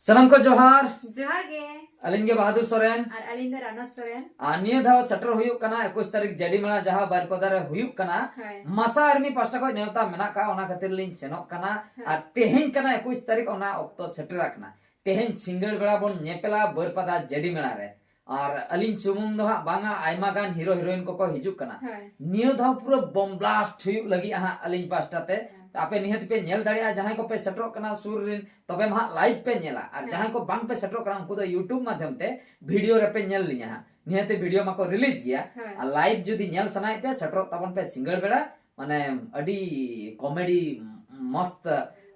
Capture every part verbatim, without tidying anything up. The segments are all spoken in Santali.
ᱥᱟᱱᱟᱢ ᱠᱚ ᱡᱚᱦᱟᱨ᱾ ᱡᱚᱦᱟᱨ ᱜᱮ᱾ ᱟᱹᱞᱤᱧ ᱜᱮ ᱵᱟᱦᱟᱫᱩᱨ ᱥᱚᱨᱮᱱ᱾ ᱟᱨ ᱟᱹᱞᱤᱧ ᱫᱚ ᱨᱟᱱᱟ ᱥᱚᱨᱮᱱ᱾ ᱟᱨ ᱱᱤᱭᱟᱹ ᱫᱷᱟᱣ ᱥᱮᱴᱮᱨ ᱦᱩᱭᱩᱜ ᱠᱟᱱᱟ ᱮᱠᱩᱥ ᱛᱟᱹᱨᱤᱠᱷ ᱡᱮᱰᱤ ᱢᱮᱞᱟ, ᱡᱟᱦᱟᱸ ᱵᱟᱨᱤᱯᱟᱫᱟ ᱨᱮ ᱦᱩᱭᱩᱜ ᱠᱟᱱᱟ᱾ ᱦᱳᱭ᱾ ᱢᱟᱥᱟ ᱟᱨᱢᱤ ᱯᱟᱥᱴᱟ ᱠᱷᱚᱱ ᱱᱮᱣᱛᱟ ᱢᱮᱱᱟᱜ ᱠᱟᱜᱼᱟ, ᱚᱱᱟ ᱠᱷᱟᱹᱛᱤᱨ ᱞᱤᱧ ᱥᱮᱱᱚᱜ ᱠᱟᱱᱟ᱾ ᱦᱳᱭ᱾ ᱟᱨ ᱛᱮᱦᱮᱧ ᱠᱟᱱᱟ ᱮᱠᱩᱥ ᱛᱟᱹᱨᱤᱠᱷ, ᱚᱱᱟ ᱚᱠᱛᱚ ᱥᱮᱴᱮᱨ ᱟᱠᱟᱱᱟ᱾ ᱛᱮᱦᱮᱧ ᱥᱤᱸᱜᱟᱹᱲ ᱵᱮᱲᱟ ᱵᱚᱱ ᱧᱮᱯᱮᱞᱟ ᱵᱟᱹᱨᱯᱟᱫᱟ ᱡᱮᱰᱤ ᱢᱮᱞᱟ ᱨᱮ᱾ ᱟᱨ ᱟᱹᱞᱤᱧ ᱥᱩᱢᱩᱝ ᱫᱚ ᱦᱟᱸᱜ ᱵᱟᱝᱟ, ᱟᱭᱢᱟ ᱜᱟᱱ ᱦᱤᱨᱳ ᱦᱤᱨᱳᱭᱤᱱ ᱠᱚᱠᱚ ᱦᱤᱡᱩᱜ ᱠᱟᱱᱟ᱾ ᱦᱳᱭ᱾ ᱱᱤᱭᱟᱹ ᱫᱷᱟᱣ ᱯᱩᱨᱟᱹ ᱵᱚᱢ ᱵᱞᱟᱥᱴ ᱦᱩᱭᱩᱜ ᱞᱟᱹᱜᱤᱫ ᱦᱟᱸᱜ ᱟᱹᱞᱤᱧ ᱯᱟᱥᱴᱟ ᱛᱮ᱾ ᱦᱳᱭ᱾ ᱟᱯᱮ ᱱᱤᱦᱟᱹᱛ ᱯᱮ ᱧᱮᱞ ᱫᱟᱲᱮᱭᱟᱜᱼᱟ, ᱡᱟᱦᱟᱸᱭ ᱠᱚᱯᱮ ᱥᱮᱴᱮᱨᱚᱜ ᱠᱟᱱᱟ ᱥᱩᱨ ᱨᱮᱱ, ᱛᱚᱵᱮ ᱢᱟ ᱦᱟᱸᱜ ᱞᱟᱭᱤᱵᱷ ᱯᱮ ᱧᱮᱞᱟ᱾ ᱟᱨ ᱦᱳᱭ᱾ ᱡᱟᱦᱟᱸᱭ ᱠᱚ ᱵᱟᱝ ᱯᱮ ᱥᱮᱴᱮᱨᱚᱜ ᱠᱟᱱᱟ, ᱩᱱᱠᱩ ᱫᱚ YouTube ᱢᱟᱫᱽᱫᱷᱚᱢ ᱛᱮ ᱵᱷᱤᱰᱤᱭᱳ ᱨᱮᱯᱮ ᱧᱮᱞ ᱞᱤᱧᱟ ᱦᱟᱸᱜ᱾ ᱱᱤᱦᱟᱹᱛ ᱵᱷᱤᱰᱤᱭᱳ ᱢᱟᱠᱚ ᱨᱤᱞᱤᱡᱽ ᱜᱮᱭᱟ᱾ ᱦᱳᱭ᱾ ᱟᱨ ᱞᱟᱭᱤᱵᱷ ᱡᱩᱫᱤ ᱧᱮᱞ ᱥᱟᱱᱟᱭᱮᱫ ᱯᱮᱭᱟ, ᱥᱮᱴᱮᱨᱚᱜ ᱛᱟᱵᱚᱱ ᱯᱮ ᱥᱤᱸᱜᱟᱹᱲ ᱵᱮᱲᱟ᱾ ᱢᱟᱱᱮ ᱟᱹᱰᱤ ᱠᱚᱢᱮᱰᱤ ᱢᱚᱥᱛ,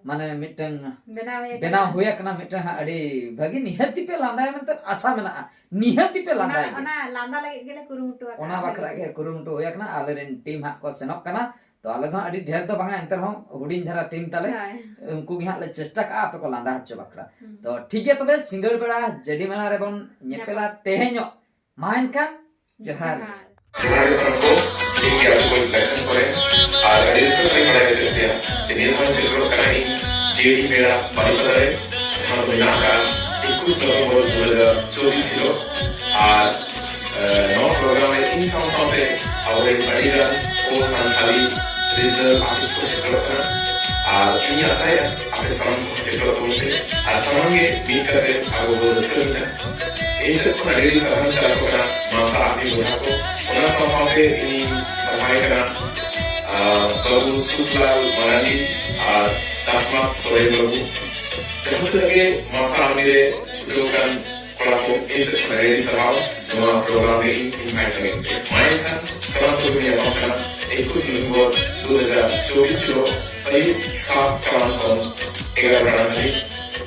ᱢᱟᱱᱮ ᱢᱤᱫᱴᱟᱝ ᱵᱮᱱᱟᱣ ᱦᱩᱭ ᱵᱮᱱᱟᱣ ᱟᱠᱟᱱᱟ᱾ ᱦᱩᱭ ᱟᱠᱟᱱᱟ ᱢᱤᱫᱴᱟᱝ ᱦᱟᱸᱜ ᱟᱹᱰᱤ ᱵᱷᱟᱹᱜᱤ᱾ ᱱᱤᱦᱟᱹᱛᱤ ᱯᱮ ᱞᱟᱸᱫᱟᱭᱟ ᱢᱮᱱᱛᱮ ᱟᱥᱟ ᱢᱮᱱᱟᱜᱼᱟ, ᱱᱤᱦᱟᱹᱛᱤ ᱯᱮ ᱚᱱᱟ, ᱞᱟᱸᱫᱟᱭ ᱜᱮᱭᱟ᱾ ᱚᱱᱟ ᱞᱟᱸᱫᱟ ᱞᱟᱹᱜᱤᱫ ᱜᱮᱞᱮ ᱠᱩᱨᱩᱢᱩᱴᱩ ᱟᱠᱟᱫᱟ᱾ ᱚᱱᱟ ᱵᱟᱠᱷᱨᱟ ᱜᱮ ᱠᱩᱨᱩᱢᱩᱴᱩ ᱦᱩᱭ ᱟᱠᱟᱱᱟ᱾ ᱟᱞᱮᱨᱮᱱ ᱴᱤᱢ ᱦᱟᱸᱜ ᱠᱚ ᱥᱮᱱᱚᱜ ᱠᱟᱱᱟ, ᱛᱚ ᱟᱞᱮ ᱫᱚ ᱦᱟᱸᱜ ᱟᱹᱰᱤ ᱰᱷᱮᱨ ᱫᱚ ᱵᱟᱝᱟ, ᱮᱱᱛᱮ ᱨᱮᱦᱚᱸ ᱦᱩᱰᱤᱧ ᱫᱷᱟᱨᱟ ᱴᱤᱢ ᱛᱟᱞᱮ᱾ ᱦᱳᱭ᱾ ᱩᱱᱠᱩ ᱜᱮ ᱦᱟᱸᱜ ᱞᱮ ᱪᱮᱥᱴᱟ ᱠᱟᱜᱼᱟ ᱟᱯᱮ ᱠᱚ ᱞᱟᱸᱫᱟ ᱦᱚᱪᱚ ᱵᱟᱠᱷᱨᱟ᱾ ᱦᱩᱸ᱾ ᱛᱚ ᱴᱷᱤᱠ ᱜᱮᱭᱟ, ᱛᱚᱵᱮ ᱥᱤᱸᱜᱟᱹᱲ ᱵᱮᱲᱟ ᱡᱮᱰᱤ ᱢᱮᱞᱟ ᱨᱮᱵᱚᱱ ᱧᱮᱯᱮᱞᱟ ᱛᱮᱦᱮᱧᱚᱜ᱾ ᱢᱟ ᱮᱱᱠᱷᱟᱱ ᱡᱚᱦᱟᱨ ᱜᱮ᱾ ᱡᱚᱦᱟᱨ᱾ ᱡᱚᱦᱟᱨ ᱜᱮ ᱥᱟᱱᱟᱢ ᱠᱚ, ᱤᱧ ᱜᱮ ᱟᱹᱛᱩ ᱠᱷᱚᱱ ᱞᱟᱠᱷᱟᱱ ᱥᱚᱨᱮᱱ, ᱟᱨ ᱟᱹᱰᱤ ᱨᱟᱹᱥᱠᱟᱹ ᱥᱟᱹᱦᱤᱡ ᱵᱟᱲᱟᱭ ᱦᱚᱪᱚᱭᱮᱫ ᱯᱮᱭᱟ ᱡᱮ ᱱᱤᱭᱟᱹ ᱫᱷᱟᱣ ᱥᱮᱴᱮᱨᱚᱜ ᱠᱟᱱᱟ ᱤᱧ ᱡᱤ ᱮᱰᱤ ᱢᱮᱞᱟ ᱵᱟᱨᱤᱯᱟᱫᱟ ᱨᱮ, ᱡᱟᱦᱟᱸ ᱫᱚ ᱢᱮᱱᱟᱜ ᱟᱠᱟᱫ ᱮᱠᱩᱥ ᱱᱚᱵᱷᱮᱢᱵᱚᱨ ᱫᱩ ᱦᱟᱡᱟᱨ ᱪᱚᱵᱵᱤᱥ ᱦᱤᱞᱳᱜ᱾ ᱟᱨ, ᱮ, ᱱᱚᱣᱟ ᱯᱨᱳᱜᱨᱟᱢ ᱨᱮ ᱤᱧ ᱥᱟᱶ ᱥᱟᱶᱛᱮ ᱟᱵᱚᱨᱮᱱ ᱟᱹᱰᱤ ᱜᱟᱱ ᱠᱚ ᱥᱟᱱᱛᱟᱲᱤ ᱨᱤᱡᱱᱟᱞ ᱟᱨᱴᱤᱥᱴ ᱠᱚ ᱥᱮᱴᱮᱨᱚᱜ ᱠᱟᱱᱟ, ᱟᱨ ᱤᱧ ᱟᱥᱟᱭᱟ ᱟᱯᱮ ᱥᱟᱱᱟᱢ ᱠᱚ ᱥᱮᱴᱮᱨᱚᱜ ᱛᱟᱵᱚᱱ ᱯᱮ, ᱟᱨ ᱥᱟᱱᱟᱢ ᱜᱮ ᱢᱤᱫ ᱠᱟᱛᱮ ᱟᱵᱚ ᱵᱚ ᱨᱟᱹᱥᱠᱟᱹ ᱞᱮᱱᱠᱷᱟᱱ᱾ ᱤᱧ ᱥᱮᱫ ᱠᱷᱚᱱ ᱟᱹᱰᱤ ᱟᱹᱰᱤ ᱥᱟᱨᱦᱟᱣ ᱪᱟᱞ ᱟᱠᱚ ᱠᱟᱱᱟ ᱢᱟᱥᱟ ᱟᱨ ᱢᱤᱫ ᱵᱚᱭᱦᱟ ᱠᱚ᱾ ᱚᱱᱟ ᱥᱟᱶ ᱥᱟᱶᱛᱮ ᱤᱧ ᱥᱟᱨᱦᱟᱣ ᱠᱟᱱᱟ, ᱟᱨ, ᱵᱟᱹᱵᱩ ᱥᱩᱠᱞᱟᱞ ᱢᱟᱨᱟᱱᱰᱤ ᱟᱨ ᱫᱟᱥᱢᱟᱛ ᱥᱚᱨᱮᱱ ᱵᱟᱹᱵᱩ᱾ ᱡᱟᱦᱟᱸ ᱛᱤᱱᱟᱹᱜ ᱜᱮ ᱢᱟᱥᱟ ᱟᱨᱢᱤ ᱨᱮ ᱪᱷᱩᱴᱟᱹᱣ ᱟᱠᱟᱱ ᱠᱚᱲᱟ ᱠᱚ, ᱤᱧ ᱥᱮᱫ ᱠᱷᱚᱱ ᱟᱹᱰᱤ ᱟᱹᱰᱤ ᱥᱟᱨᱦᱟᱣ ᱱᱚᱣᱟ ᱯᱨᱳᱜᱨᱟᱢ ᱨᱮ ᱤᱧ invite ᱞᱟᱹᱜᱤᱫ ᱛᱮ᱾ ᱢᱟ ᱮᱱᱠᱷᱟᱱ ᱥᱟᱱᱟᱢ ᱠᱚᱜᱮ ᱧᱟᱯᱟᱢ ᱠᱟᱱᱟ ᱮᱠᱩᱥ ᱱᱚᱵᱷᱮᱢᱵᱚᱨ ᱫᱩ ᱦᱟᱡᱟᱨ ᱪᱚᱵᱵᱤᱥ ᱦᱤᱞᱳᱜ ᱟᱹᱭᱩᱵ ᱥᱟᱛ ᱴᱟᱲᱟᱝ ᱠᱷᱚᱱ ᱮᱜᱟᱨᱚ ᱴᱟᱲᱟᱝ ᱫᱷᱟᱹᱵᱤᱡ᱾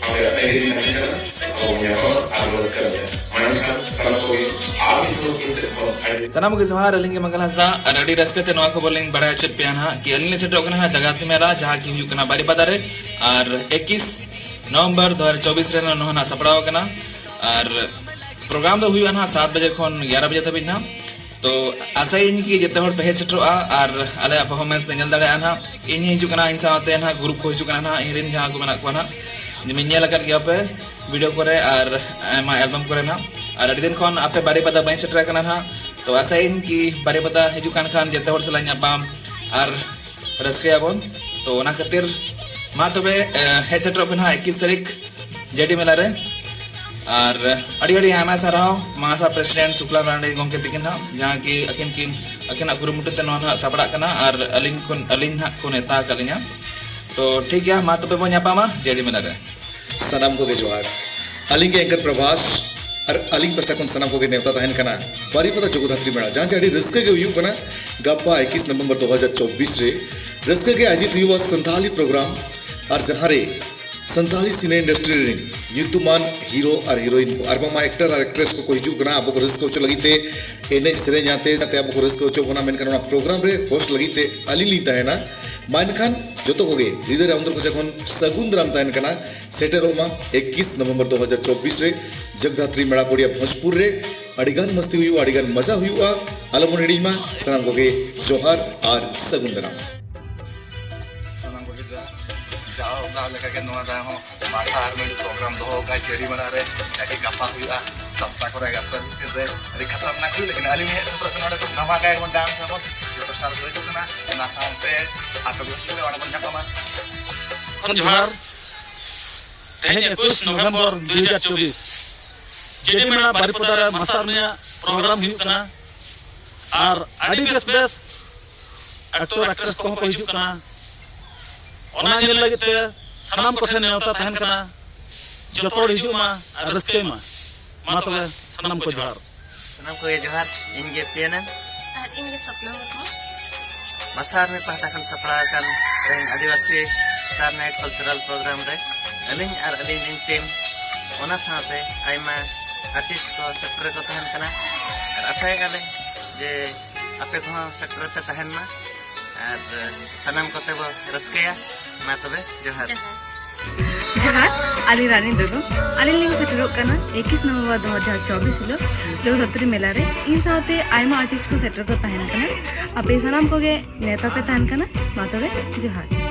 ᱟᱯᱮᱭᱟᱜ ᱛᱟᱺᱜᱤ ᱨᱮᱧ ᱛᱟᱦᱮᱸ ᱠᱟᱱᱟ᱾ ᱟᱵᱚ ᱧᱟᱯᱟᱢᱟ ᱟᱨ ᱨᱟᱹᱥᱠᱟᱹ ᱞᱮᱠᱟ᱾ ᱢᱟ ᱮᱱᱠᱷᱟᱱ ᱥᱟᱱᱟᱢ ᱠᱚᱜᱮ ᱟᱨ ᱢᱤᱫ ᱫᱷᱟᱣ ᱤᱧ ᱥᱮᱫ ᱠᱷᱚᱱ ᱟᱹᱰᱤ ᱥᱟᱱᱟᱢ ᱠᱚᱜᱮ ᱡᱚᱦᱟᱨ, ᱟᱹᱞᱤᱧ ᱜᱮ ᱢᱚᱝᱜᱚᱞ ᱦᱟᱸᱥᱫᱟ᱾ ᱟᱨ ᱟᱹᱰᱤ ᱨᱟᱹᱥᱠᱟᱹ ᱛᱮ ᱱᱚᱣᱟ ᱠᱷᱚᱵᱚᱨ ᱞᱤᱧ ᱵᱟᱲᱟᱭ ᱦᱚᱪᱚᱭᱮᱫ ᱯᱮᱭᱟ ᱱᱟᱦᱟᱜ ᱠᱤ ᱟᱹᱞᱤᱧ ᱞᱤᱧ ᱥᱮᱴᱮᱨᱚᱜ ᱠᱟᱱᱟ ᱦᱟᱸᱜ ᱡᱟᱜᱟᱛᱤ ᱢᱮᱞᱟ, ᱡᱟᱦᱟᱸ ᱠᱤ ᱦᱩᱭᱩᱜ ᱠᱟᱱᱟ ᱵᱟᱨᱤᱯᱟᱫᱟ ᱨᱮ᱾ ᱟᱨ ᱮᱠᱤᱥ ᱱᱚᱵᱷᱮᱢᱵᱚᱨ ᱫᱩ ᱦᱟᱡᱟᱨ ᱪᱚᱵᱵᱤᱥ ᱨᱮ ᱱᱚᱣᱟ ᱱᱟᱦᱟᱜ ᱥᱟᱯᱲᱟᱣ ᱟᱠᱟᱱᱟ᱾ ᱟᱨ ᱯᱨᱳᱜᱨᱟᱢ ᱫᱚ ᱦᱩᱭᱩᱜᱼᱟ ᱱᱟᱦᱟᱜ ᱥᱟᱛ ᱵᱟᱡᱮ ᱠᱷᱚᱱ ᱮᱜᱟᱨᱚ ᱵᱟᱡᱮ ᱫᱷᱟᱹᱵᱤᱡ ᱱᱟᱦᱟᱜ᱾ ᱛᱚ ᱟᱥᱟᱭᱟᱹᱧ ᱠᱤ ᱡᱚᱛᱚ ᱦᱚᱲ ᱯᱮ ᱦᱮᱡ ᱥᱮᱴᱮᱨᱚᱜᱼᱟ ᱟᱨ ᱟᱞᱮᱭᱟᱜ ᱯᱟᱨᱯᱷᱚᱨᱢᱮᱱᱥ ᱯᱮ ᱧᱮᱞ ᱫᱟᱲᱮᱭᱟᱜᱼᱟ ᱱᱟᱦᱟᱜ᱾ ᱤᱧ ᱦᱚᱸ ᱦᱤᱡᱩᱜ ᱠᱟᱱᱟ, ᱤᱧ ᱥᱟᱶᱛᱮ ᱱᱟᱦᱟᱜ ᱜᱨᱩᱯ ᱠᱚ ᱦᱤᱡᱩᱜ ᱠᱟᱱᱟ ᱱᱟᱦᱟᱜ, ᱤᱧ ᱨᱮᱱ ᱡᱟᱦᱟᱸ ᱠᱚ ᱢᱮᱱᱟᱜ ᱠᱚᱣᱟ ᱱᱟᱦᱟᱜ, ᱡᱮ ᱧᱮᱞ ᱟᱠᱟᱫ ᱜᱮᱭᱟ ᱯᱮ᱾ ᱵᱷᱤᱰᱤᱭᱳ ᱠᱚᱨᱮ ᱟᱨ ᱟᱭᱢᱟ ᱮᱞᱵᱟᱢ ᱠᱚᱨᱮ ᱱᱟᱦᱟᱜ᱾ ᱟᱨ ᱟᱹᱰᱤ ᱫᱤᱱ ᱠᱷᱚᱱ ᱟᱯᱮ ᱵᱟᱨᱤᱯᱟᱫᱟ ᱵᱟᱹᱧ ᱥᱮᱴᱮᱨ ᱟᱠᱟᱱᱟ ᱱᱟᱦᱟᱜ, ᱛᱚ ᱟᱥᱟᱭᱟᱹᱧ ᱠᱤ ᱵᱟᱨᱤᱯᱟᱫᱟ ᱦᱤᱡᱩᱜ ᱠᱟᱱ ᱠᱷᱟᱱ ᱡᱚᱛᱚ ᱦᱚᱲ ᱥᱟᱞᱟᱜ ᱧᱟᱯᱟᱢ ᱟᱨ ᱨᱟᱹᱥᱠᱟᱹᱭᱟᱵᱚᱱ᱾ ᱛᱚ ᱚᱱᱟ ᱠᱷᱟᱹᱛᱤᱨ ᱢᱟ ᱛᱚᱵᱮ, ᱮ, ᱦᱮᱡ ᱥᱮᱴᱮᱨᱚᱜ ᱯᱮ ᱱᱟᱦᱟᱜ ᱮᱠᱤᱥ ᱛᱟᱹᱨᱤᱠᱷ ᱡᱮᱰᱤ ᱢᱮᱞᱟ ᱨᱮ᱾ ᱟᱨ ᱟᱹᱰᱤ ᱟᱹᱰᱤ ᱟᱭᱢᱟ ᱥᱟᱨᱦᱟᱣ ᱢᱟᱦᱟᱥᱟ ᱯᱨᱮᱥᱤᱰᱮᱱᱴ ᱥᱩᱠᱞᱟ ᱢᱟᱨᱟᱱᱰᱤ ᱜᱚᱢᱠᱮ ᱛᱤᱠᱤᱱ ᱱᱟᱦᱟᱜ, ᱡᱟᱦᱟᱸ ᱠᱤ ᱟᱹᱠᱤᱱ ᱠᱤᱱ, ᱟᱹᱠᱤᱱᱟᱜ ᱠᱩᱨᱩᱢᱩᱴᱩ ᱛᱮ ᱱᱚᱣᱟ ᱱᱟᱦᱟᱜ ᱥᱟᱯᱲᱟᱜ ᱠᱟᱱᱟ᱾ ᱟᱨ ᱟᱹᱞᱤᱧ ᱠᱷᱚᱱ, ᱟᱹᱞᱤᱧ ᱱᱟᱦᱟᱜ ᱠᱚ ᱱᱮᱣᱛᱟ ᱟᱠᱟᱫ ᱞᱤᱧᱟ᱾ ᱛᱚ ᱴᱷᱤᱠ ᱜᱮᱭᱟ, ᱢᱟ ᱛᱚᱵᱮ ᱵᱚᱱ ᱧᱟᱯᱟᱢᱟ ᱡᱮᱰᱤ ᱢᱮᱞᱟ ᱨᱮ᱾ ᱥᱟᱱᱟᱢ ᱠᱚᱜᱮ ᱡᱚᱦᱟᱨ᱾ ᱟᱹᱞᱤᱧ ᱜᱮ ᱮᱝᱠᱟᱨ ᱯᱨᱚᱵᱷᱟᱥ, ᱟᱨ ᱟᱹᱞᱤᱧ ᱯᱟᱦᱴᱟ ᱠᱷᱚᱱ ᱥᱟᱱᱟᱢ ᱠᱚᱜᱮ ᱱᱮᱣᱛᱟ ᱛᱟᱦᱮᱱ ᱠᱟᱱᱟ ᱵᱟᱨᱤᱯᱟᱫᱟ ᱡᱚᱜᱚᱫᱷᱟᱛᱨᱤ ᱢᱮᱞᱟ, ᱡᱟᱦᱟᱸ ᱡᱮ ᱟᱹᱰᱤ ᱨᱟᱹᱥᱠᱟᱹ ᱜᱮ ᱦᱩᱭᱩᱜ ᱠᱟᱱᱟ ᱜᱟᱯᱟ ᱮᱠᱤᱥ ᱱᱚᱵᱷᱮᱢᱵᱚᱨ ᱫᱩ ᱦᱟᱡᱟᱨ ᱪᱚᱵᱵᱤᱥ ᱨᱮ᱾ ᱨᱟᱹᱥᱠᱟᱹ ᱜᱮ ᱟᱭᱳᱡᱤᱛ ᱦᱩᱭᱩᱜᱼᱟ ᱥᱟᱱᱛᱟᱞᱤ ᱯᱨᱳᱜᱨᱟᱢ, ᱟᱨ ᱡᱟᱦᱟᱸ ᱨᱮ ᱥᱟᱱᱛᱟᱞᱤ ᱥᱤᱱᱮ ᱤᱱᱰᱟᱥᱴᱨᱤ ᱨᱮᱱ ᱧᱩᱛᱩᱢᱟᱱ ᱦᱤᱨᱳ ᱟᱨ ᱦᱤᱨᱳᱭᱤᱱ ᱠᱚ ᱟᱨ ᱵᱟᱝᱢᱟ ᱮᱠᱴᱟᱨ ᱟᱨ ᱮᱠᱴᱨᱮᱥ ᱠᱚᱠᱚ ᱦᱤᱡᱩᱜ ᱠᱟᱱᱟ ᱟᱵᱚ ᱠᱚ ᱨᱟᱹᱥᱠᱟᱹ ᱦᱚᱪᱚ ᱞᱟᱹᱜᱤᱫ ᱛᱮ, ᱮᱱᱮᱡ ᱥᱮᱨᱮᱧ ᱟᱛᱮ, ᱟᱛᱮ ᱟᱵᱚ ᱠᱚ ᱨᱟᱹᱥᱠᱟᱹ ᱦᱚᱪᱚ ᱵᱚᱱᱟ᱾ ᱢᱮᱱᱠᱷᱟᱱ ᱚᱱᱟ ᱯᱨᱳᱜᱨᱟᱢ ᱨᱮ ᱦᱳᱥᱴ ᱞᱟᱹᱜᱤᱫ ᱛᱮ ᱟᱹᱞᱤᱧ ᱞᱤᱧ ᱛᱟᱦᱮᱱᱟ᱾ ᱢᱟ ᱮᱱᱠᱷᱟᱱ ᱡᱚᱛᱚ ᱠᱚᱜᱮ ᱦᱨᱤᱫᱟᱹᱭ ᱨᱮ ᱚᱱᱛᱚᱨ ᱠᱷᱚᱱ ᱥᱟᱹᱜᱩᱱ ᱫᱟᱨᱟᱢ ᱛᱟᱦᱮᱱ ᱠᱟᱱᱟ᱾ ᱥᱮᱴᱮᱨᱚᱜ ᱢᱟ ᱮᱠᱤᱥ ᱱᱚᱵᱷᱮᱢᱵᱚᱨ ᱫᱩ ᱦᱟᱡᱟᱨ ᱪᱚᱵᱵᱤᱥ ᱨᱮ ᱡᱚᱜᱽᱫᱷᱟᱛᱨᱤ ᱢᱮᱲᱟ ᱯᱚᱲᱤᱭᱟ ᱵᱷᱚᱸᱡᱽᱯᱩᱨ ᱨᱮ᱾ ᱟᱹᱰᱤᱜᱟᱱ ᱢᱟᱹᱥᱛᱤ ᱦᱩᱭᱩᱜᱼᱟ, ᱟᱹᱰᱤᱜᱟᱱ ᱢᱟᱡᱟ ᱦᱩᱭᱩᱜᱼᱟ᱾ ᱟᱞᱚᱵᱚᱱ ᱦᱤᱲᱤᱧ ᱢᱟ᱾ ᱥᱟᱱᱟᱢ ᱠᱚᱜᱮ ᱡᱚᱦᱟᱨ ᱟᱨ ᱥᱟᱹᱜᱩᱱ ᱫᱟᱨᱟᱢ᱾ ᱥᱟᱱᱟᱢ ᱠᱚᱜᱮ ᱡᱚᱦᱟᱨ᱾ ᱡᱟᱣ ᱫᱷᱟᱣ ᱞᱮᱠᱟᱜᱮ ᱱᱚᱣᱟ ᱫᱷᱟᱣ ᱦᱚᱸ ᱢᱟᱨᱥᱟᱞ ᱟᱨ ᱢᱤᱫ ᱯᱨᱳᱜᱨᱟᱢ ᱫᱚᱦᱚ ᱠᱟᱜᱼᱟ ᱡᱮᱰᱤ ᱢᱮᱞᱟ ᱨᱮ᱾ ᱡᱟᱜᱮ ᱜᱟᱯᱟ ᱦᱩᱭᱩᱜᱼᱟ, ᱥᱟᱯᱛᱟ ᱠᱚᱨᱮ ᱜᱟᱯᱟ ᱵᱷᱤᱛᱤᱨ ᱨᱮ᱾ ᱟᱹᱰᱤ ᱠᱷᱟᱛᱟᱨᱱᱟᱠ ᱦᱩᱭᱩᱜ, ᱞᱮᱠᱤᱱ ᱟᱹᱞᱤᱧ ᱦᱮᱡ ᱥᱮᱴᱮᱨᱚᱜ ᱠᱟᱱᱟ ᱱᱚᱰᱮ ᱠᱷᱚᱱ ᱫᱷᱟᱢᱟᱠᱟ ᱜᱮᱵᱚᱱ ᱰᱟᱱᱥ ᱟᱵᱚᱱ᱾ ᱡᱚᱛᱚ ᱥᱴᱟᱨ ᱠᱚ ᱦᱤᱡᱩᱜ ᱠᱟᱱᱟ, ᱚᱱᱟ ᱥᱟᱶᱛᱮ ᱟᱯᱮ ᱠᱚ ᱦᱤᱡᱩᱜ ᱯᱮ, ᱚᱸᱰᱮ ᱵᱚᱱ ᱧᱟᱯᱟᱢᱟ᱾ ᱠᱷᱚᱱ ᱡᱚᱦᱟᱨ᱾ ᱛᱮᱦᱮᱧ ᱮᱠᱩᱥ ᱱᱚᱵᱷᱮᱢᱵᱚᱨ ᱫᱩ ᱦᱟᱡᱟᱨ ᱪᱚᱵᱵᱤᱥ, ᱡᱮᱰᱤ ᱢᱮᱞᱟ ᱵᱟᱨᱤᱯᱟᱫᱟ ᱨᱮ ᱢᱟᱨᱥᱟᱞ ᱟᱨ ᱢᱤᱫ ᱯᱨᱳᱜᱨᱟᱢ ᱦᱩᱭᱩᱜ ᱠᱟᱱᱟ᱾ ᱟᱨ ᱟᱹᱰᱤ ᱵᱮᱥ ᱵᱮᱥ ᱮᱠᱴᱚᱨ ᱮᱠᱴᱨᱮᱥ ᱠᱚᱦᱚᱸ ᱠᱚ ᱦᱤᱡᱩᱜ ᱠᱟᱱᱟ᱾ ᱚᱱᱟ ᱧᱮᱞ ᱞᱟᱹᱜᱤᱫ ᱛᱮ ᱥᱟᱱᱟᱢ ᱠᱚᱴᱷᱮᱱ ᱱᱮᱣᱛᱟ ᱛᱟᱦᱮᱱ ᱠᱟᱱᱟ, ᱡᱚᱛᱚ ᱦᱚᱲ ᱦᱤᱡᱩᱜ ᱢᱟ ᱟᱨ ᱨᱟᱹᱥᱠᱟᱹᱭ ᱢᱟ᱾ ᱢᱟ ᱛᱚᱵᱮ ᱥᱟᱱᱟᱢ ᱠᱚ ᱡᱚᱦᱟᱨ᱾ ᱥᱟᱱᱟᱢ ᱠᱚᱜᱮ ᱡᱚᱦᱟᱨ, ᱤᱧ ᱜᱮ ᱯᱤ ᱮᱱ ᱮᱢ᱾ ᱟᱨ ᱤᱧ ᱜᱮ ᱥᱚᱯᱱᱟ ᱢᱩᱨᱢᱩ᱾ ᱢᱟᱨᱥᱟᱞ ᱟᱨ ᱢᱤᱫ ᱯᱟᱦᱴᱟ ᱠᱷᱚᱱ ᱥᱟᱯᱲᱟᱣ ᱟᱠᱟᱱ ᱛᱮᱦᱮᱧ ᱟᱹᱫᱤᱵᱟᱹᱥᱤ ᱥᱴᱟᱨ ᱱᱟᱭᱤᱴ ᱠᱟᱞᱪᱟᱨᱟᱞ ᱯᱨᱳᱜᱨᱟᱢ ᱨᱮ ᱟᱹᱞᱤᱧ ᱟᱨ ᱟᱹᱞᱤᱧ ᱨᱮᱱ ᱴᱤᱢ, ᱚᱱᱟ ᱥᱟᱶᱛᱮ ᱟᱭᱢᱟ ᱟᱨᱴᱤᱥᱴ ᱠᱚ ᱥᱮᱴᱮᱨ ᱠᱚ ᱛᱟᱦᱮᱱ ᱠᱟᱱᱟ᱾ ᱟᱨ ᱟᱥᱟᱭᱮᱫᱼᱟ ᱞᱮ ᱡᱮ ᱟᱯᱮ ᱠᱚᱦᱚᱸ ᱥᱮᱴᱮᱨ ᱯᱮ ᱛᱟᱦᱮᱱ ᱢᱟ᱾ ᱟᱨ ᱥᱟᱱᱟᱢ ᱠᱚᱛᱮ ᱵᱚ ᱨᱟᱹᱥᱠᱟᱹᱭᱟ᱾ ᱢᱟ ᱛᱚᱵᱮ, ᱡᱚᱦᱟᱨ᱾ ᱡᱚᱦᱟᱨ᱾ ᱡᱚᱦᱟᱨ, ᱟᱹᱞᱤᱧ ᱨᱟᱱᱤ ᱴᱩᱰᱩ᱾ ᱟᱹᱞᱤᱧ ᱞᱤᱧ ᱥᱮᱴᱮᱨᱚᱜ ᱠᱟᱱᱟ ᱮᱠᱤᱥ ᱱᱚᱵᱷᱮᱢᱵᱚᱨ ᱫᱩ ᱦᱟᱡᱟᱨ ᱪᱚᱵᱵᱤᱥ ᱦᱤᱞᱳᱜ ᱡᱚᱜᱚᱫᱷᱟᱛᱨᱤ ᱢᱮᱞᱟ ᱨᱮ᱾ ᱤᱧ ᱥᱟᱶᱛᱮ ᱟᱭᱢᱟ ᱟᱨᱴᱤᱥᱴ ᱠᱚ ᱥᱮᱴᱮᱨ ᱠᱚ ᱛᱟᱦᱮᱱ ᱠᱟᱱᱟ᱾ ᱟᱯᱮ ᱥᱟᱱᱟᱢ ᱠᱚᱜᱮ ᱱᱮᱣᱛᱟ ᱯᱮ ᱛᱟᱦᱮᱱ ᱠᱟᱱᱟ᱾ ᱢᱟ ᱛᱚᱵᱮ, ᱡᱚᱦᱟᱨ᱾